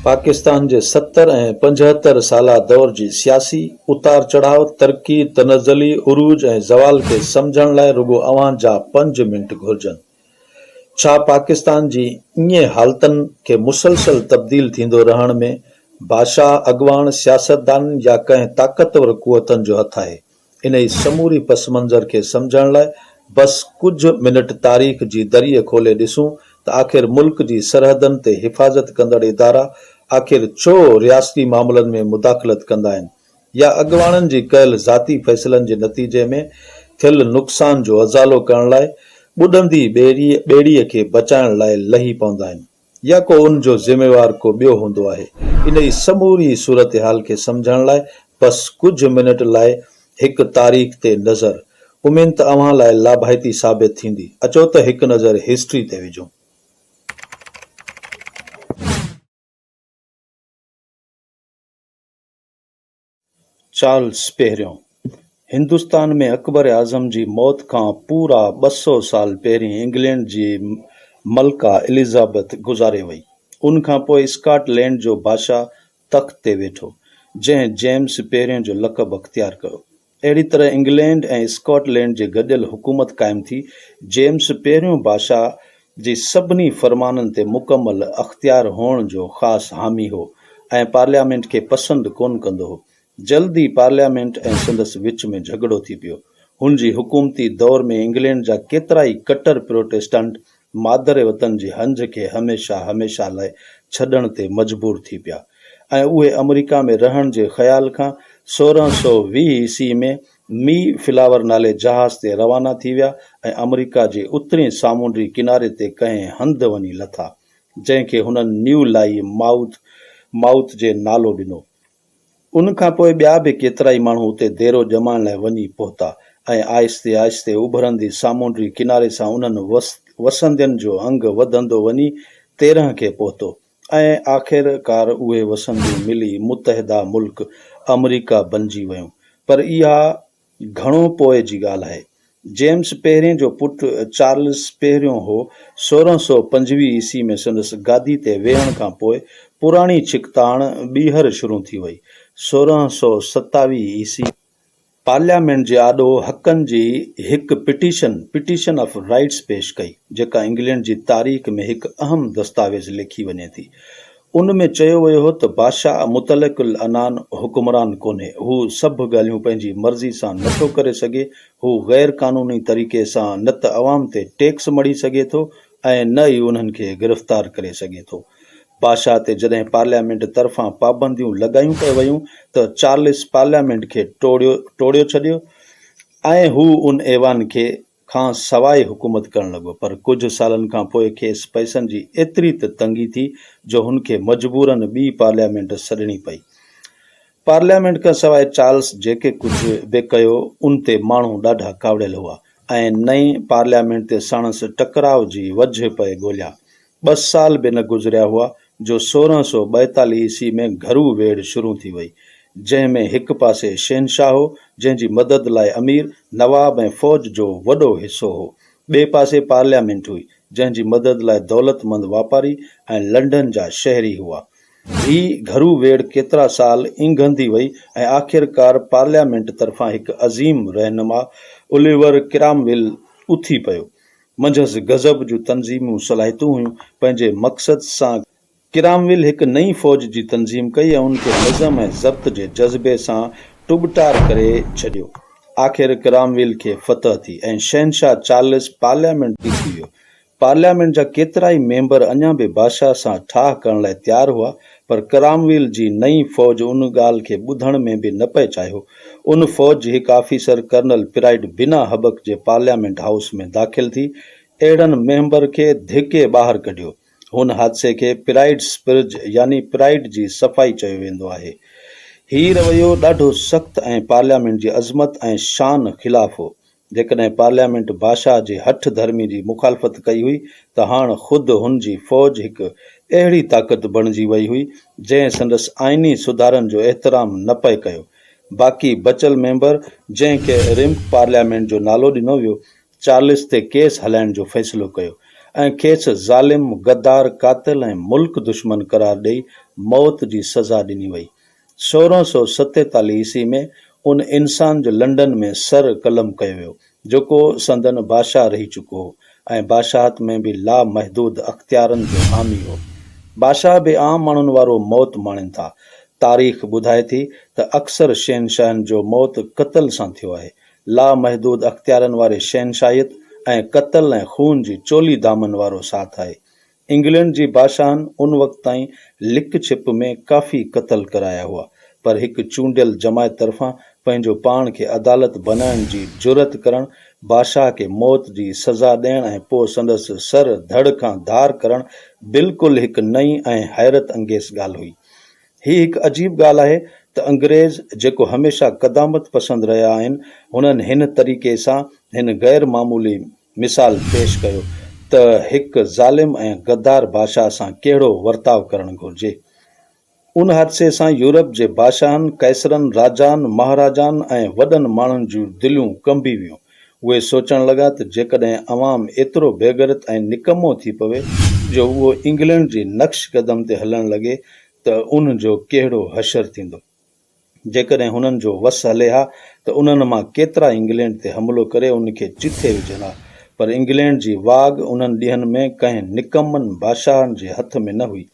پاڪستان جي 70 ۽ 75 سالا دور جي سياسي اتار چڙهاء، ترقي، تنزلي، عروج ۽ زوال کي سمجهڻ لاء رڳو اوهان جا پنج منٽ گهرجن. ڇا پاڪستان جي ائين حالتن کي مسلسل تبديل ٿيندو رهڻ ۾ بادشاهه، اڳواڻ، سياستدانن يا ڪنهن طاقتور قوتن جو هٿ آهي؟ انهي سموري پس منظر کي سمجهڻ لاء بس ڪجهه منٽ تاريخ جي دريء کولي ڏسون ته آخر ملڪ جي سرحدن تي حفاظت ڪندڙ ادارا آخر ڇو رياستي معاملن ۾ مداخلت ڪندا آهن؟ يا اڳواڻن جي ڪيل ذاتي فيصلن جي نتيجي ۾ ٿيل نقصان جو ازالو ڪرڻ لاء ٻڏندي ٻيڙيء کي بچائڻ لاء لهي پوندا آهن يا ڪو ان جو ذميوار ڪو ٻيو هوندو آهي. انهي سموري صورتحال کي سمجهڻ لاء بس ڪجهه منٽ لاء هڪ تاريخ تي نظر اميد ته اوهان لاء لاڀائتي ثابت ٿيندي. اچو ته هڪ نظر هسٽري تي وجهون. چارلس پهريون، هندستان ۾ اڪبر اعظم جي موت کان پورا 200 سال پهرين انگلينڊ جي ملڪه اليزابيٿ گذاري وئي. ان کان پوء اسڪاٽ لينڊ جو بادشاهه تخت تي ويٺو، جنهن جيمس پهريون جو لقب اختيار ڪيو. اهڙي طرح انگلينڊ ۽ اسڪاٽ لينڊ جي گڏيل حڪومت قائم ٿي. جيمس پهريون بادشاهه جي سڀني فرمانن تي مڪمل اختيار هئڻ جو خاص حامي هو ۽ پارليامينٽ کي پسند ڪونه ڪندو هو. جلد ئي پارليامينٽ ۽ سندس وچ ۾ جهڳڙو ٿي پيو. هن جي حڪومتي دور ۾ انگلينڊ جا ڪيترائي ڪٽر پروٽيسٽنٽ مادر وطن جي هنج کي هميشه هميشه لاء ڇڏڻ تي مجبور ٿي پيا ۽ اهي آمريڪا ۾ رهڻ جي خيال کان 1620 عيسوي ۾ مي فلاور نالي جهاز تي روانا ٿي ويا ۽ آمريڪا جي اترين سامونڊي ڪناري تي ڪنهن هنڌ وڃي لٿا جنهن کي هنن نيو لائي مائوٿ Mouth جي نالو ڏنو. ان کان پوء ٻيا به ڪيترائي ماڻهو اتي ديرو ڄمائڻ لاء وڃي پهتا ۽ آهستي آهستي اڀرندي سامونڊي ڪناري سان انهن وسندين جو انگ وڌندو وڃي 13 کي پهتو ۽ آخرڪار اهي وسنديون ملي متحده ملڪ آمريڪا بنجي ويون. پر اها گهڻو پوء جي ڳالهه آهي. جيمس پهرين جو پٽ چارلس پهريون هو. 1625 عيسوي ۾ سندس گادي تي ويهڻ کان پوء پراڻي ڇڪتاڻ ٻيهر شروع ٿي وئي. 1627 عيسوي. پارليامينٽ جي آڏو حقن جي هڪ پٽيشن، Petition of Rights، پيش ڪئي، جيڪا انگلينڊ جي تاريخ ۾ هڪ اهم دستاويز ليکي وڃي ٿي. ان ۾ چيو ويو هو ته بادشاهه مطلق العنان حڪمران ڪونهي، هو سڀ ڳالهيون پنهنجي مرضي سان نه ٿو ڪري سگهي، هو غير قانوني طريقي سان نه ته عوام تي ٽيڪس مڙهي سگهي ٿو ۽ نه ئي انهن کي گرفتار ڪري سگهي ٿو. بادشاهه تي جڏهن پارليامينٽ طرفان پابنديون لڳايون پئي ويون ته چارلس پارليامينٽ کي ٽوڙيو ڇڏيو ۽ هو ان ايوان کي کان سواء حڪومت ڪرڻ لڳو پر ڪجهه سالن کان پوء کيس پئسن جي ايتري ته تنگي ٿي جو هن کي مجبوراً ٻي پارليامينٽ سڏڻي پئي. پارليامينٽ کان سواء چارلس جيڪي ڪجهه به ڪيو ان تي ماڻهو ڏاڍا ڪاوڙيل هئا ۽ نئين پارليامينٽ تي ساڻس ٽڪراء جي وجهه پئي ڳوليا. ٻه سال به نه گذريا هئا جو 1642 عيسوي ۾ گهرو ويڙهه شروع ٿي وئي، جنهن ۾ هڪ پاسي شهنشاهه هو، جنهن جي مدد لاء امير، نواب ۽ فوج جو وڏو حصو هو. ٻئي پاسي پارليامينٽ هئي، جنهن جي مدد لاء دولتمند واپاري ۽ لنڊن جا شهري هئا. هي گهرو ويڙهه ڪيترا سال اينگهندي وئي ۽ آخرڪار پارليامينٽ طرفان هڪ عظيم رهنما اوليور ڪرامويل اٿي پيو. منجهس غضب جون تنظيمون صلاحيتون هيون. پنهنجي مقصد سان ڪرامويل هڪ نئين فوج جي تنظيم ڪئي ۽ ان کي نظم ۽ ضبط جي جذبي سان ٽٻٽار ڪري ڇڏيو. آخر ڪرامويل کي فتح ٿي ۽ شهنشاهه چارلس پارليامينٽ ٿي ويو. پارليامينٽ جا ڪيترائي ميمبر اڃا به بادشاهه سان ٺاهه ڪرڻ لاء تيار هئا، پر ڪرامويل جي نئين فوج ان ڳالهه کي ٻڌڻ ۾ به نه پئي چاهيو. ان فوج جي هڪ آفيسر ڪرنل پرائيڊ بنا هٻڪ جي پارليامينٽ هائوس ۾ داخل ٿي اهڙن ميمبر کي ڌڪي ٻاهر ڪڍيو. هن حادثي کي پرائيڊس پرج يعني پرائيڊ جي صفائي چيو ويندو آهي. هي رويو ڏاڍو سخت ۽ پارليامينٽ جي عظمت ۽ شان خلاف هو. جيڪڏهن پارليامينٽ بادشاهه جي هٺ ڌرمي جي مخالفت ڪئي هئي ته هاڻ خود هن جي فوج هڪ اهڙي طاقت بڻجي وئي هئي، جنهن سندس آئيني سڌارن جو احترام نه پئي ڪيو. باقي بچيل ميمبر، جنهن کي رمپ پارليامينٽ جو نالو ڏنو ويو، چارلس تي ڪيس هلائڻ جو فيصلو ڪيو ۽ کيس ظالم، غدار، قاتل ۽ ملڪ دشمن قرار ڏئي موت جي سزا ڏني وئي. 1647 عيسوي ۾ ان انسان جو لنڊن ۾ سر قلم ڪيو ويو، جيڪو سندن بادشاهه رهي چڪو هو ۽ بادشاهت ۾ به لامحدود اختيارن جو حامي هو. بادشاهه به عام ماڻهن وارو موت ماڻين ٿا. تاريخ ٻڌائي ٿي ته اڪثر شهنشاهن جو موت قتل سان ٿيو آهي. لامحدود اختيارن واري شهنشاهيت ۽ قتل ۽ خون جي چولي دامن وارو ساٿ آهي. انگلينڊ جي بادشاهن ان وقت تائين لڪ ڇپ ۾ ڪافي قتل ڪرايا هئا، پر هڪ چونڊيل جماعت طرفان پنهنجو پاڻ کي عدالت بنائڻ جي جرئت ڪرڻ، بادشاهه کي موت جي سزا ڏيڻ ۽ پوء سندس سر ڌڙ کان ڌار ڪرڻ بلڪل هڪ نئين ۽ حيرت انگيز ڳالهه هئي. هي هڪ عجيب ڳالهه آهي ته انگريز جيڪو هميشه قدامت پسند رهيا آهن، هنن هن طريقي سان هن غير معمولي مثال پيش ڪيو ته هڪ ظالم ۽ غدار بادشاهه سان ڪهڙو ورتاء ڪرڻ گهرجي. ان حادثي سان يورپ جي بادشاهن، قيصرن، راجائن، مهاراجائن ۽ وڏن ماڻهن جون دليون ڪنبي ويون. اهي سوچڻ لڳا ته جيڪڏهن عوام ايترو بيغيرت ۽ نڪمو ٿي پوي جو اهو انگلينڊ جي نقش قدم تي هلڻ لڳي ته ان جو ڪهڙو حشر ٿيندو. جيڪڏهن هنن جو وس هلي ها ته انهن مان ڪيترا انگلينڊ تي حملو ڪري ان کي چٿي وجهن ها پر انگلينڊ جي واڳ انهن ڏينهن ۾ ڪنهن نڪمن بادشاهن جي هٿ ۾ نه هئي.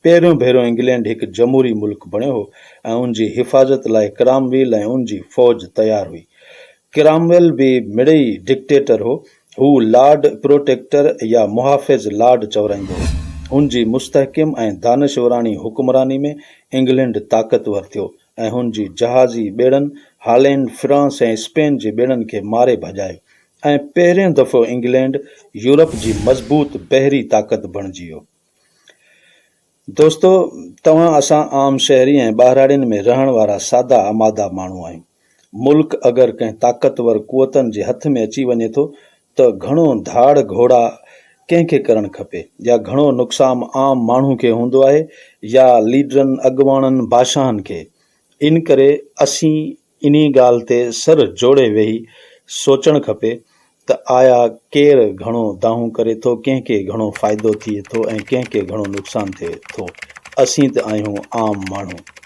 پهريون ڀيرو انگلينڊ هڪ جمهوري ملڪ بڻيو هو ۽ ان جي حفاظت لاء ڪرامويل ۽ ان جي فوج تيار هئي. ڪرامويل به مڙئي ڊڪٽيٽر هو. هو لارڊ پروٽيڪٽر يا محافظ لارڊ چورائيندو هو. هن جي مستحڪم ۽ دانشوراڻي حڪمراني ۾ انگلينڊ طاقتور ٿيو ۽ هن جي جهازي ٻيڙن هالينڊ، فرانس ۽ اسپين جي ٻيڙن کي ماري ڀڄايو ۽ پهريون دفعو انگلينڊ يورپ جي مضبوط بحري طاقت بڻجي ويو. دوستو! توهان اسان عام شهري ۽ ٻهراڙين ۾ رهڻ وارا سادا آماده ماڻهو آهيون. ملڪ اگر ڪنهن طاقتور قوتن جي هٿ ۾ اچي وڃي ٿو ته گهڻو ڌاڙ گهوڙا ڪنهن کي ڪرڻ کپي يا گهڻو نقصام عام ماڻهو کي هوندو آهي يا ليڊرن، اڳواڻن، بادشاهن کي. ان ڪري اسين انهي ڳالهه تي سر جوڙي ويهي سوچڻ کپي ته آيا ڪير گهڻو دانهون ڪري ٿو، ڪنهن کي گهڻو فائدو ٿئي ٿو ۽ ڪنهن کي گهڻو نقصان ٿئي ٿو. اسين ته آهيون عام ماڻهو.